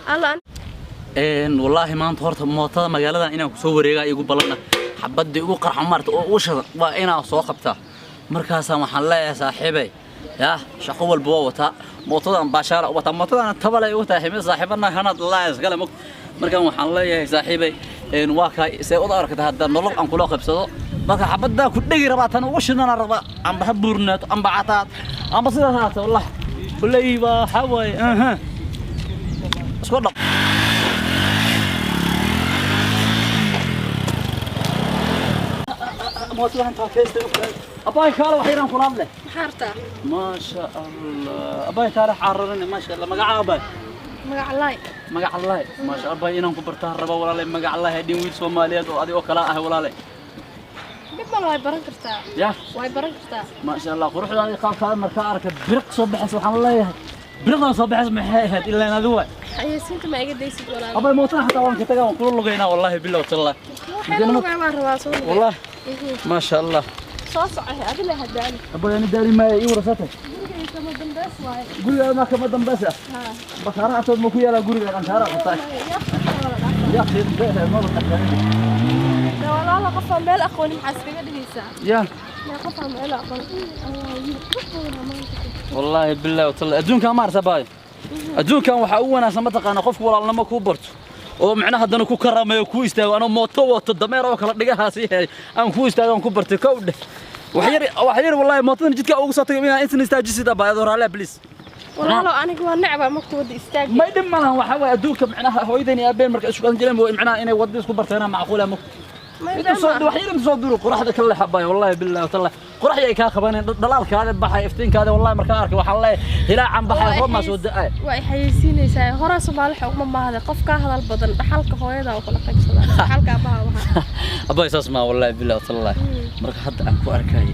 Alla. Wallaahi maanta horta mootada magaaladan inaan kusoo wareegaa igu ballana xabadii ugu qarxo maarta oo ugu shadan waa inaan soo qabtaa. Markaasaan waxaan leeyahay saaxiibay, yaa shaqo walba waa wataa, mootadan baashaala u wataa, mootadan tabalay u tahay mid saaxiibana hanad laa iskale. Markaan waxaan leeyahay saaxiibay, waa kaa see uda arkata hadda nolol aan kula qabsado. Marka xabaddaa ku dhegi rabaa, tan ugu shidana rabaa, amba ha buurnaato amba cataad amba sidaas haata. Wallahi kulley baa waxaa waaye isku dhaq. Mootadan taakeystay abaay kaale wax yaraan kula hadle. Maxaa rabtaa? Maasha Allah, abaay kaale xaararin. Maasha Allah, magaca abaay? Magac laay. Magac Allah, maasha Allah, inaan ku bartaa raba walaalay. Magac Allah hadin wiil Soomaaliyeed oo adiga oo kala ah walaalay. Dhib mal, way baran kartaa. Ya. Way baran kartaa. Maasha Allah, quruxdaada iyo qaabkaada markaa arka biriq soo baxaysa. Waxaan leeyahay biriqdan soo baxaysa maxay ahayd ilaa adigu waay. Xayeysiinta ma iga daysid walaal? Abaay mootada xataa waan ka tagaa, waan kula lugaynaa wallahi billahi tallahi. Waxay lugaa waan rabaa soo lugay. Wallahi maasha Allah. Soo socay adila hadaali. Abaay ani daali maaya ii warasatay. Gurigayga kama dambeys waaye. Guriga ma kama dambaysa? Haa. Bakaara agtood ma ku yaalaa guriga qantaara qabtaa? Yaa. Ya khir ma Da walaala, qofaa meel aqoonin maxaa iskaga dhigaysaa? Ya. Yaa qofaa meel aqoon Allah wiil qurux badan maanta. Wallaahi billahi tallahi adduunkan ma arsa baay, adduunkan waxaa ugu wanaagsan mataqaana qofku walaalnimo kuu barto oo macnaha haddana ku karamayo kuu istaago. Anoo mooto wato dameer oo kala dhigahaasi aan kuu istaago aan ku bartay kow dheh wax yar wax yar. Wallaahi mootadan jidka ugu soo tagay inaan intan istaajisid abaa adoo raalli, please. Walaalo aniga waa necba marka wada istaag. May dhib malahan, waxaa waaye adduunka macnaha hooyadan iyo aabeen marka isku qadan jireen macnaha inay wadda isku barteena macquula ma inta soo wax yar inta soo duro qoraxda kala xabaay. Wallahi billahi tallahi qorax ay ka qabaneen dhalaalkaada baxay iftiinkaada. Wallahi markaan arkay waxaan leeyahay hilaacan baxay roob ma soo da'ay. Waa ay xayeysiinaysaa hore Soomaali waxa uma maahday qof ka hadal badan dhaxalka hooyada oo kala qaybsadaa dhaxalka aabbaha waxa. Abay saas ma wallahi billahi tallahi marka hadda aan ku arkay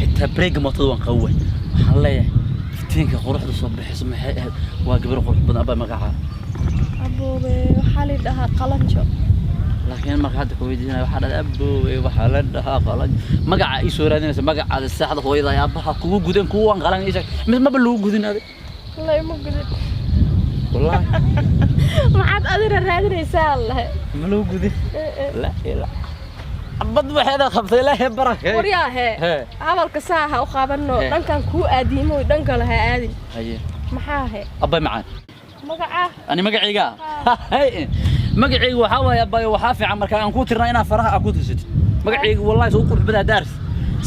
xitaa break mootada waan qaway. Waxaan leeyahay iftiinka qoraxda soo baxayso maxay ahayd? Waa gabar qurux badan abay. Magaca? Aboobe, waxaa la dhahaa qalanjo. Laakiin marka hadda ku weydiinaya waxaa dhahday aboowe waxaa la dhahaa qalanjo. Magaca ii soo raadinaysa magacaada saxda hooyada iyo aabbaha kugu gudeen kuwan qalan ii sheeg mid maba lagu gudin adig. La ima gudin. Wallahi. Maxaad adina raadinaysaa allahe? Ma lagu gudin la ila bad waxeeda qabtay ilaahay barakay. Waryaahe. Hee. Hadalka saa ha u qabanno. Hee. Dhankan kuu aadiimo dhan kale ha aadin. Haye. Maxaa he? Abay macaan. Magaca? Ani magacayga, magacayga waxaa waaye abay waxaa fiican marka aan ku tirnaa inaa faraha aad ku tirsatid magacayga. Wallahi soo qurux badan daaris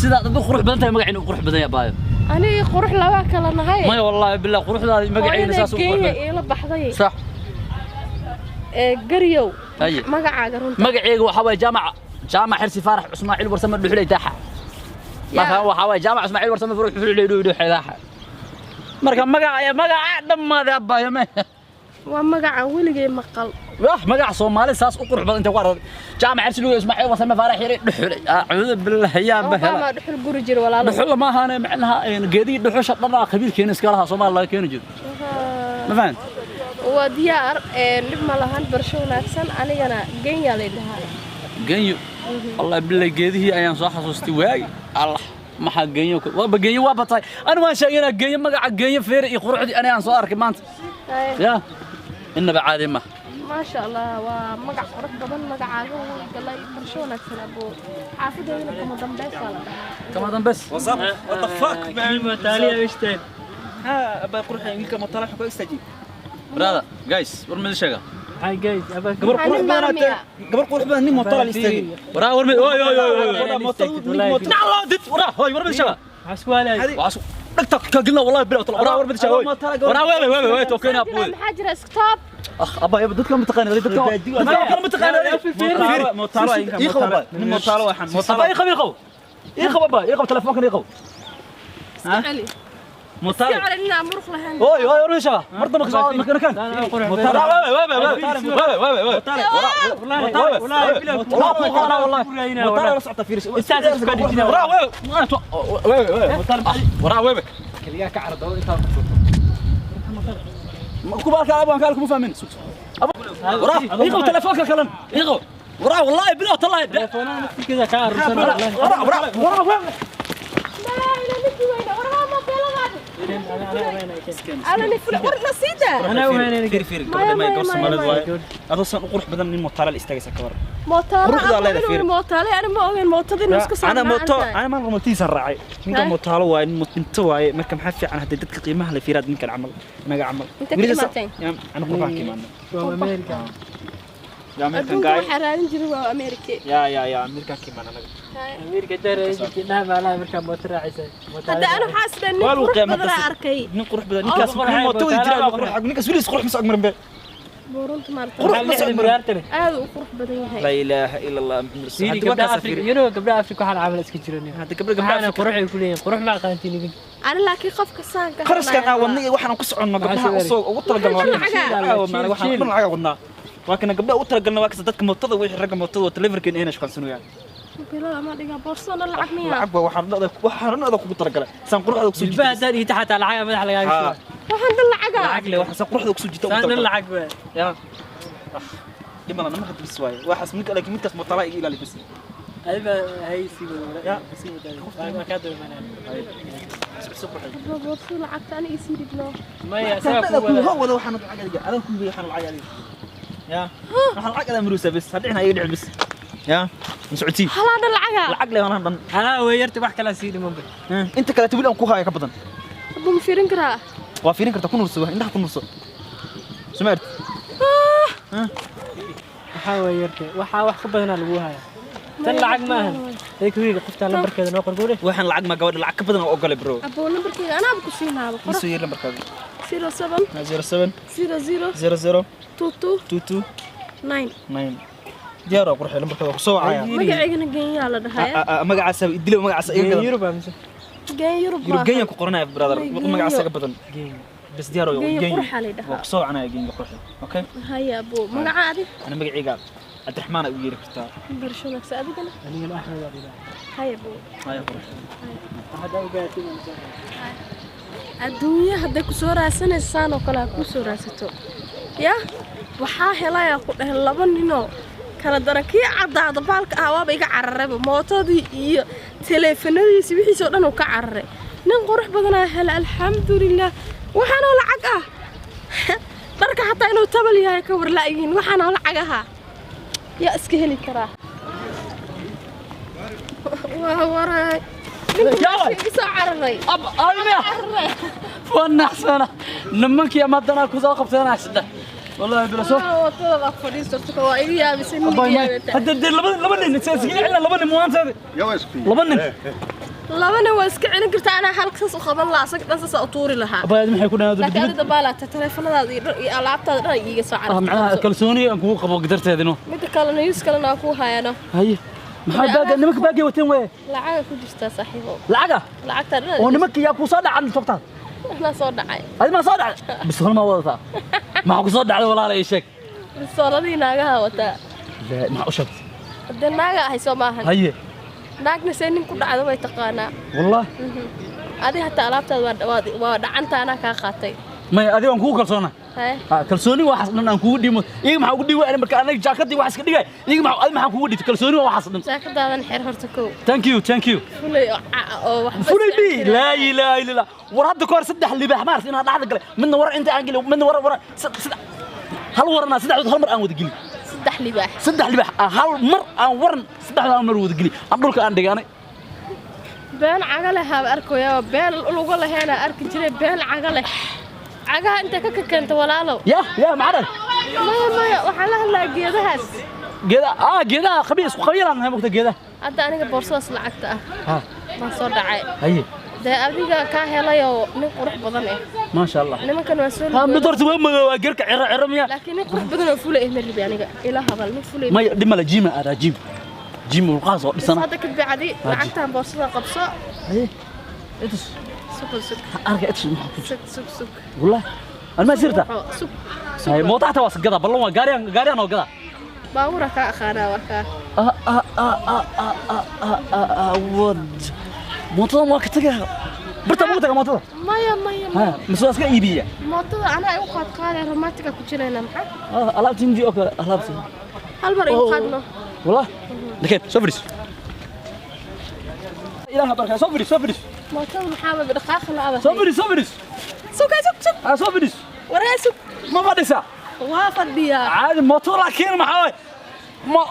sidaad adigu qurux badan tahay magacayna u qurux badan yahay abaayo. Aniga qurux laba kala nahay. Maya wallahi billah quruxdaada magacayna saas u qurux Kenya badan. Iila baxday. Sax. Ee garyow. Haye. Magacaaga runta? Magacayga waxaa waaye jaamac jaamac Xirsi Faarax Ismaaciil Warsame Dhuxuley Daaxa. Marka waxaa waaye jaamac Ismaaciil Warsame Faarax Dhuxuley Dhuxuley Daaxa. Marka magaca magaca dhammaaday abaayo ma Waa magaca weligay maqal. Wah magaca Soomaali saas u qurux badan inta ku aragtay jaamac Xirsi Lugo Ismaaciil Warsame Faarax Yari Dhuxuley, acuudu billahi yaa Obama bahela. Dhuxul guri jira walaalo. Dhuxul ma ahaane macnaha geedihii dhuxusha dhanaa qabiilkeena iska lahaa Soomaali laga keeni jiro ma fahant. Waa diyaar, dhib ma lahan, barasho wanaagsan. Anigana Genya lay dhahaa. Genyo, wallahi billahi geedihii ayaan soo xasuustay waagi. Allah maxaa genyo waaba genyo waa batay. Ani waan sheegay inaa genyo magaca genyo feere iyo quruxdii ani aan soo arkay maanta. Haye. Ya innaba caadi ma. Maasha Allah, waa magac qurux badan magacaaga wuu galay. Barasho wanaagsan abo. Xaafadeedana kama dambeysaa la dhahaa. Kama dambes. What's up? What the fuck, man? كلمة تالية وشتين. ها أبا قروح wiilka ma talax ku istaaji. Brother guys, war mid sheega. هاي جايز أبا. Gabar qurux Nin badan maarmiya. Gabar qurux badan nin mooto la istaagi. Waraa war mid oy oy oy oy. Mooto. Nacla did waraa hoy war mid sheega. عسوالي. Waxaas dhagta ka gelina wallahi bilaw tala waraa war mid sheega oy waraa wewe wewe wewe tokeena Maxaa abuwe. Maxaa jira stop. Akh abba yaba dadka ma taqaanid dadka dadka ma taqaanid. Mooto ii qabo abba. Nin mooto waxaan mooto. Abba ii qabo ii qabo ii qabo abba ii qabo telefoonkan ii qabo. Iska celi. Mooto. Iska celi inaan muruq lahayn. Oy oy war mid sheega mar dambe ka soo markan kan waraa wewe wewe wewe wewe wewe والله والله والله والله Mooto la socota fiiris. waraa wewe wewe wewe waraa wewe Kaliya ka carado inta كبار كلام وان كلام فاهمين. وراه يقو تلفونك كلام يقو وراه والله بلا طلع. تليفوننا كذا كار. وراه وراه وراه. Laa ilaaha illa ninkii weyna warhaa moobeeladaadi. Ana fula war na siida. Anaa u haynayna. Fiiri, fiiri, Maya, gabadha may maya, gabar maya, Soomaaliyeed maya. waaye. Adoo san u qurux badan nin mootaale la istaagaysa ka waran. Mootaale. Quruxdaa leedahay, fiiri. Mootaale ana ma ogeyn mootada inuu iska soo Ana mooto, raacaan. ana maan mootiisa raacay. Ninka Hay. mootaalo waaye, nin mootinto waaye. Marka maxaa fiican haddii dadka qiimaha la fiiraad ninkan camal, naga camal. Intee ka Weliba imaateen? Ana qurbaan ka imaanay. Waa America. Yaa American Adduunka guy. waxaa raadin jiray waa America. Ya American ka imaanay anaga. America dareen jirtay maalaha markaa mooto raacaysa. Hadda ana waxaa isdhahay nin Waa lagu qurux qiyaama badan dadka. arkay. Nin qurux badan, ninkaas qurux nin mooto wada mootaale jiraa, waa qurux, ninkaas weligiis qurux ma soo agmarin be. Buurunta maarta. Qurux ma soo agmarin. Aad u qurux badan yahay. La ilaaha illa Allah Muhammad rasuul. Fiiri Hadda waa gabdhaha kaas Afrika, fiiri. you know gabdhaha Afrika waxaan camal iska jiran. Hadda gabdhaha Waxaana Afrika. qurux ay ku leeyihiin, qurux ma aqaantiin idinka. Ana laakiin qofka saanka Qarashkan aan wadnay iyo waxaan ku soconno gabdhaha u soo ugu talagalno waa Lacag. kana. Lacag wadnaa, waxaan dhan lacag wadnaa. Waa kana gabdhaha u talagalno, waa kasta dadka mootada wixii ragga mootada wata leverkan inay shaqansanayaan. Bilada ma dhigaa boorsada lacag miyaa? Lacag waa waxaan dhan waxaan dhan kugu talagalay. Saan quruxda ku soo Jilbaha jiito. haddaad dhigto xataa lacag madaxa lagaaga Ha. shuba. Waxaan dhan lacaga. Lacag leh waxaan saan quruxda ku soo jiito ugu Saan dhan talagalay. lacag waay. Ya. Dhimana nama hadda bis waaye. Waxaas midka laakiin midkaas mootada iga ilaali bis. Adiga hay sii wada. Ya. Sii wada. Waa kaa daba imaanaya. Boorsada lacagta aniga isii dhibno. Maya, asagaa Adaa ku ku wada. wada waxaan lacag adiga. Adaa ku wada waxaan lacag adiga. Ya. Waxaan lacag adaa maruusa bis. Hadhicina iga dhici bis. Ya. Ma socotii. Halaa dhan lacaga. Lacag leh waxaan dhan. Anaa way yarta wax kala sii dhiman bay. Inta kale weli aan ku haayo ka badan. Hadda ma fiirin karaa? Waa fiirin kartaa, ku nuurso, indhaha ku nuurso. Sumaart. Waxaa way yarta, waxaa wax ka badanaa lagu hayaa. Tan lacag ma ahan. Take wiil qofta lambarkeeda noo qor guri. Waxaan lacag ma gabadha lacag ka badan oo ogolay bro. Aboo nambarkeyga anaaba ku siinaaba. Qora. Isoo yeer lambarkaaga. 07 07 00 00 22 22 9. 9. Diyaar oo qurxay lambarkaaga ku soo wacaya. Magaceygana Genyaa la dhahayaa. Magacaasa idilo magacaasa iga gadan. Yurub mise? Gen Yurub Yurub maaha. Genyan ku qoranaya brother. May Magacaasa Genyo. iga badan. Genyo. Bas diyaar oo Genyo Genyo. qurxa la dhahaa. Waa ku soo wacanaya Genyo qurxay. Okay? Haya aboo magaca adi. Ana magacayga Cabdiraxmaan ay u yeeri kartaa. Barasho wanaagsan adigana. Anigana Axmed waa dhigaa. Haya aboo. Haya qurxay. Hadda ogaatay mise? Adduunya hadday ku soo raadsanaysaan oo kale ha kuu soo raadsato. Yah, waxaa helayaa ku dheh laba ninoo kala daran kii caddaada baalka ah waaba iga cararayba mootadii iyo taleefanadiisi wixiisoo dhan uu ka cararay. Nin qurux badanaa hela alxamdulilah. Waxaanoo lacag ah. Dharka xataa inuu tabal yahay ka war la'yihiin waxaanoo lacag ahaa. Yaa iska heli karaa. Waa waray. Yaa. Ninka soo cararay. Ab almiya. Cararay. Wanaxsana. Nimankii ama haddana ku soo qabteen saddex. Wallahi bila soo. Wadada fadhiisto waa iga yaabisay nin Abay iga may. yaabata. Hadda dee laba nin iska celina laba nin maanta. Laba nin. Labana waa iska celin kartaa anaa halka saas u qaban lahaa asaga dhan saas u tuuri lahaa. Abay aad maxay ku dhahayd Laakiin adiga dabaalaata taleefanadaada iyo dhar iyo alaabtaada dhan iiga soo Ah macnaha carartay. kalsooni aan kugu qabo darteedino. Midda kalena yus kalena waa kuu hayaano. Haye. Maxaa baaga nimanka baagay wateen way. Lacaga ku jirtaa saaxiibo. Lacaga. Lacagta dhan. Oo nimanka yaa ku soo dhacan togtaa. Anaa soo dhacay. Adi ma soo dhacday? Bisool ma wadataa? Maxaa ku soo dhacday walaalay ii sheeg. Bisooladii naagaha wataa. La maxaa u sheegtay? Haddee naaga ahay soo maahan. Haye. Naagna see nin ku dhacdo way taqaanaa. Wallahi. Adi hataa alaabtaada waa dhacanta anaa kaa qaatay. May adiga waan kugu kalsoonaa. Haye. Ha kalsooni waxaas dhan aan kugu dhimo. Iyaga maxaa ugu dhiibay marka anaga jaakadii wax iska dhigay. Iyaga maxaa adi maxaa kugu dhigtay kalsooni waa waxaas dhan. Jaakadaadan xer horta kow. Thank you, thank you. Fulay oo oo waxba Fulay iska bi celin laa ilaaha illa Allah. War hadda ka hor saddex libaax ma aragtay inaan dhacda galay. Midna war inta aan gelin, midna war saddex hal warna saddexdood hal mar aan wada gelin. Saddex libaax. Saddex libaax ah, hal mar aan waran saddexda hal mar wada gelin. Aan dhulka aan dhigaanay. Been caga leh haaba arkoyaa been luga laheena arki jiray been caga leh. Cagaha inta ka keento walaalow. Ya ya macdan. Maya maya waxaan la hadlaa geedahaas. Geeda ah geedaha qabiil isku qabiil aan nahay mogta geedaha. Hadda aniga boorsadaas lacagta ah Ha baan soo dhacay. Haye. Dee adiga kaa helayoo nin qurux badan eh. Ma sha Allah. Nimankan waa soo Ha mid lugooday. horta waa madow waa geerka ciro ciro miya. Laakiin nin qurux badan oo fulay eh ma rabi aniga. Ila hadal nin fulay. Maya dhimala jiima aadaa jiim. Jiim uu qaas oo Bas dhisana. hadda ka bacdi lacagtan boorsada qabso. Haye. Itus Sug sug arka itus maxaa ku sug sug sug. Wallahi. Alma sirta. Sug sug. Hay mooto xataa waa iska gadaa ballan waa gaariyan gaariyan oo gadaa. Baabuura kaa aqaanaa waa kaa. Ah ah ah ah ah ah ah ah ah wad. Mootadan waa ka tagaa. Barta ma tagaa mootada? Maya maya Ha maya. mise waa iska iibiya. Mootada anaa igu qaad qaaday romantiga ku jirayna maxaa? Ah alaabta hindi oo kale alaabta. Hal mar igu qaadno. Wallahi. Lakin soo fadhiis. Ilaaha barka soo fadhiis soo fadhiis. Mootada maxaa dhaqaaqa la adag. Soo fadhiis soo fadhiis. Sugay, sug, sug. Ha soo fadhiis. Waree, sug. Ma fadhisaa? Waa fadhiyaa. Caadi mootada, laakiin maxaa waay ma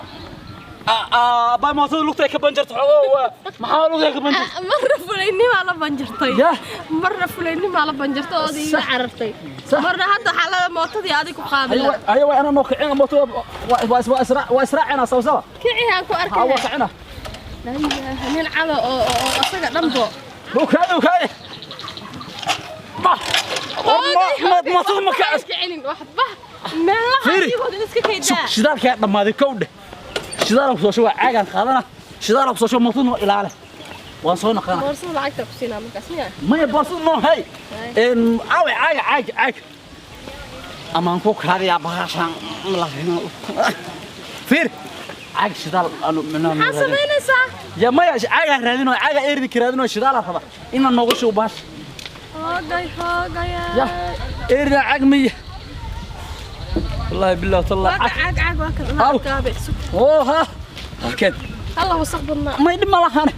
baa mootada lugta ay ka banjarto xogo waa maxaa lugta ay ka banjarto? Marna fulaynimaa la banjartay. Yah. Marna fulaynimaa la banjartay oo iga carartay. Sax. Marna hadda waxaa la mootadii adig ku qaabila. Haye, waa inaan noo kicina mootada, waa israacina sawa sawa. Kicii aan ku Ha, waa arkay. kicina. Laa ilaaha, nin cado oo asaga dhanbo. Ukaade, ukaade, ma mootada ma kac. Kicinin waxba meelaha. Fiiri. Adigooda iska kaydaa. Shidaalkaa dhammaaday, kow dheh. Shidaalaan kusoo shuba, caagaan qaadana, shidaalaan kusoo shuba, mootada noo ilaale, waan soo naqana. Boorsada lacagta ku siinaa markaas miya? Maya, boorsada noo hay. Aawe caaga, caag, caag amaan ku kaadiyaa bahashaan. Fiir, caag shidaal aanu minaa. Maxaa samaynaysaa? Ya maya, caagaan raadinoo, caagaa eerdi raadinoo, shidaalaa raba inaan noogu shubo bahasha. Hoogay, hoogay. Ya eerida caag miya? Wallaahi billahi tallah. Waa caag, caag waa kan. Aw. Gaabe, sug. Oo ha, halkeen? Alla, wasaq badnaa. May dhib ma lahan.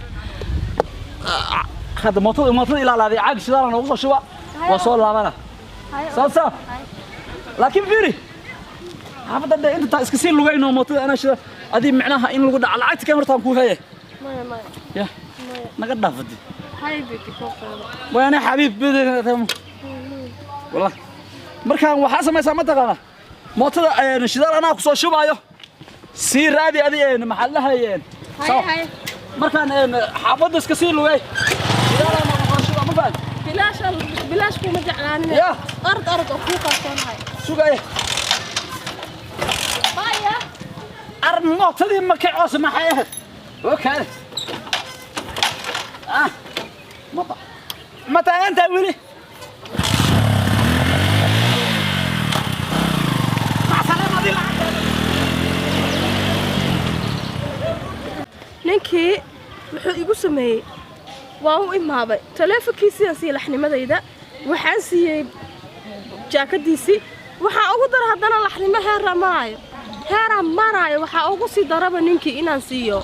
Hadda mootada ilaalaaday, caag shidaala noogu soo shuba, waa soo laabana. Saab saab, laakiin fiiri xaafadda dhe inta taa iska sii lugayno mootada anaa shida adii micnaha in lagu dhaco lacagta kan hortaan kuu haye. Maya, maya. Ya. Maya. Naga dhaafadi. Hay biti koo qaado. Waana xabiib wallah. Markaan waxaa samaysaa ma taqaana? Mootada shidaal anaa kusoo shubaayo, sii raadi adi maxaa la hayeen. Hay, hay. Markaan xaafadda iska sii lugay, shidaal anaa kusoo shuba, ma fahan? Bilaash, bilaash kuma jeclaanin. Ya. Orod, orod oo kuu kalsoonahay. Sugaya. Baya. Ar mootadii ma kacoose? Maxay ahayd? Okay, ah ma ba ma taagantahay weli? Macsalaamadii lacagteeda. Ninkii wuxuu igu sameeyey, waan u imaaday, taleefonkiisiaan siiyey, laxnimadayda waxaan siiyey, jaakadiisii waxaan ugu dara, haddana laxnimo heeraa maraayo, heeraa maraayo, waxaa ugu sii daraba ninkii inaan siiyo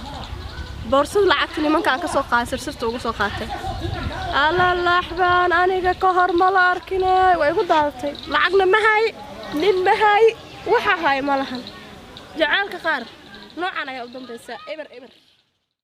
boorsada lacagta nimankaan ka soo qaaday, sirsirta ugu soo qaatay. Alla, laaxbaan aniga ka hor ma la arkinay, waa igu daadatay. Lacagna ma hay, nin ma hay, waxa hay ma lahan. Jacaylka qaar noocan ayaa u dambaysa, eber eber.